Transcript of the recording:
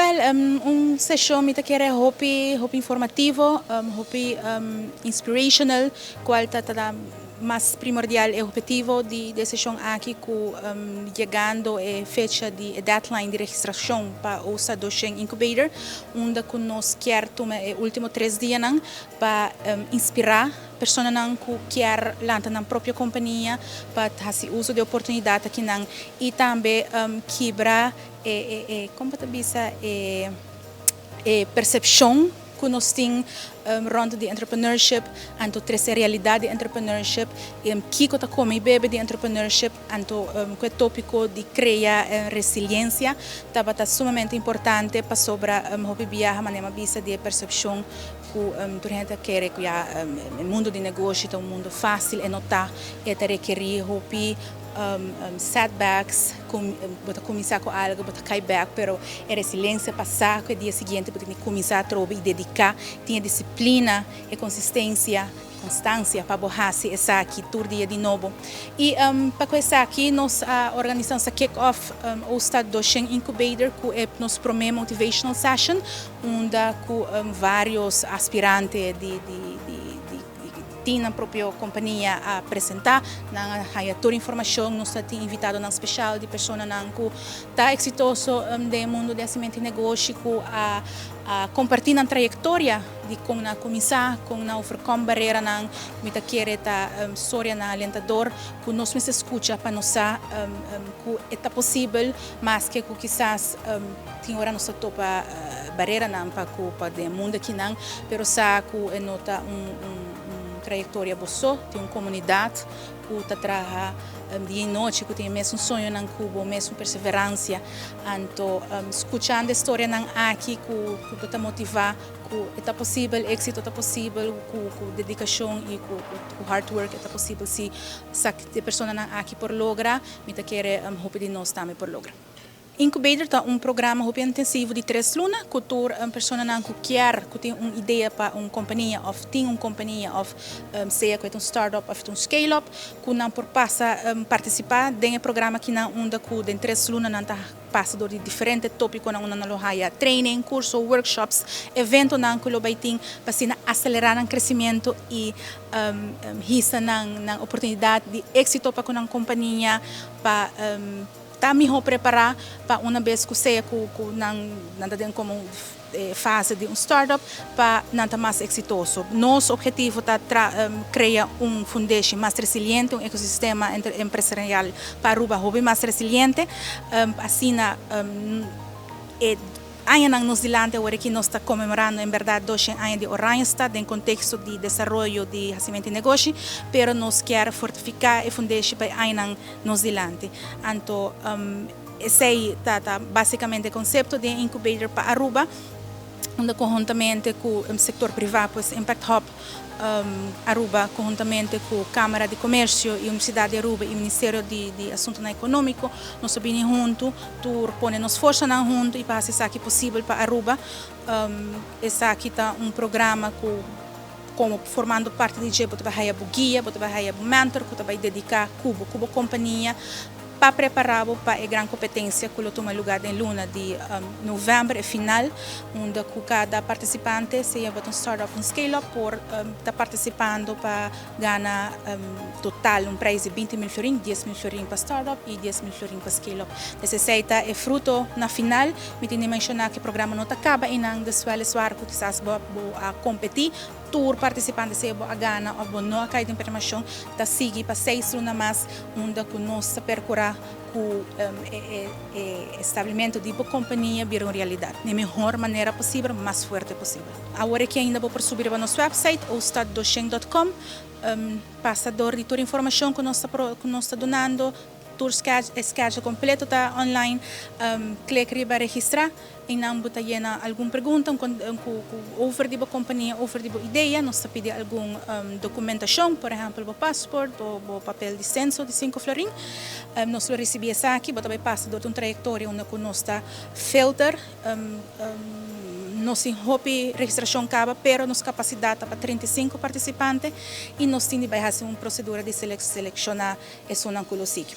Wel, un seshon mi ta kere hopi, hopi informativo, hopi inspirational, cual ta mas primordial e obhetivo di e seshon aki cu yegando e fecha di e deadline di registracion pa OSA 200 Incubator, unda cu nos kier tuma e ultimo 3 dianan pa inspira personanan cu kier lanta nan propio compania pa haci uso di oportunidad akinan y tambe kibra e, con ta bisa, e percepcion cu nos tin rond di entrepreneurship, anto trece realidad di entrepreneurship, kico ta come y bebe di entrepreneurship, anto cu e topico di crea resiliencia, tabata sumamente importante pasobra hopi biaha, manera bisa, di percepcion cu tur hende kier cu ya mundo di negoshi ta un mundo facil y no ta, e ta rekeri hopi setbacks, bo ta cuminsa cu algo, bo ta cay back, pero e resiliencia pasa cu e dia siguiente bo tin cu cuminsa trobe y dedica, tin disciplina y consistencia, constancia pa bo haci esaki tur dia di nobo. Y pa esaki nos a organisa e kick-off OSA 200 Incubator cu e nos prome motivational session, unda cu varios aspirante di tin nan propio compania a presenta, nan a haya tur informacion. Nos tin invitadonan special di personanan cu ta exitoso den mundo di hacimento di negoshi cu a comparti nan trayectoria di con nan a cuminsa, con nan a overcome bareranan. Mi ta kere ta storianan alentador cu nos mester scucha pa nos sa cu ta posibel, maske cu kisas tin ora nos ta topa bareranan pa cu pa den mundo akinan, pero sa cu no ta un trayectoria bo so, tin un comunidad cu ta traha dia y nochi, cu tin mesun soñonan cu bo, mesun perseverancia. Anto, scuchando e storianan aki cu ta motiva cu ta posibel, exito ta posibel, cu dedicacion y cu hard work ta posibel. Si e personanan aki por logra, mi ta kere hopi di nos tambe por logra. Incubator ta un programa hopi intensivo di 3 luna, cu tur personanan cu kier, cu tin un idea pa un compania of tin un compania of sea cu un startup of un scale-up, cu nan por pasa participa den e programa akinan, unda cu den 3 luna nan ta pasa door di diferente topiconan, unda nan lo haya training, curso, workshops, eventonan cu lo bay tin pa asina acelera nan crecemento y hisa nan oportunidad di exito pa cu nan compania, pa ta miho prepara pa un bes cu sea cu nan ta como fase di un startup, pa nan ta mas exitoso. Nos obhetivo ta crea un foundation mas resiliente, un ecosistema empresarial pa Aruba hopi mas resiliente. Asina, e añanan nos dilanti, awor cu nos ta conmemorando en berdad 200 aña di Oranjestad den contexto di desaroyo di hacimento di negoshi, pero nos kier fortifica e foundation pa añanan nos dilanti. Anto, esey ta basicamente e concepto di incubator pa Aruba, unda conhuntamente cu e sector priva, pues Impact Hub Aruba, conhuntamente cu Camara di Comercio y Universidad di Aruba y Ministerio di Asunto Economico, nos a bini hunto, tur pone nos forsanan hunto y pa haci esaki posibel pa Aruba. Esaki ta un programa cu como formando parti di dje, bo ta haya guia, bo ta haya mentor cu ta bay dedica cu bo compania pa prepara pa e gran competencia cu lo tuma luga den luna di november, e final, unda cu cada participante, sea un startup of un scale-up, por ta participando pa gana total un prijs di 20 mil florin, 10 mil florin pa startup y 10 mil florin pa scale-up. Esey ta e fruto na final. Mi tin di menciona cu e programa no ta caba einan, dus weliswaar cu kisas bo a competi, tur participante, sea bo a gana of bo no a cay den premiacion, ta sigui pa 6 luna mas, unda cu nos ta percura cu e establecimento di compania bira un realidad na mihor manera posibel, mas fuerte posibel. Awor cu ainda bo por subi na nos website ostad200.com, pasa door di tur informacion cu nos ta dunando, tur schedule completo ta online, click riba registra y nan bo ta yena algun pregunta cu over di compania, over di idea. Nos ta pidi algun documentacion, por ehempel, bo passport, bo papel di censo di 5 florin. Nos lo ricibi esaki, bo tambe pasa door un trayectoria unda cu nos ta filter. Nos tin hopi registracion caba, pero nos capacidad ta pa 35 participante y nos tin di bay haci un procedura di selecciona esunnan cu lo sigui.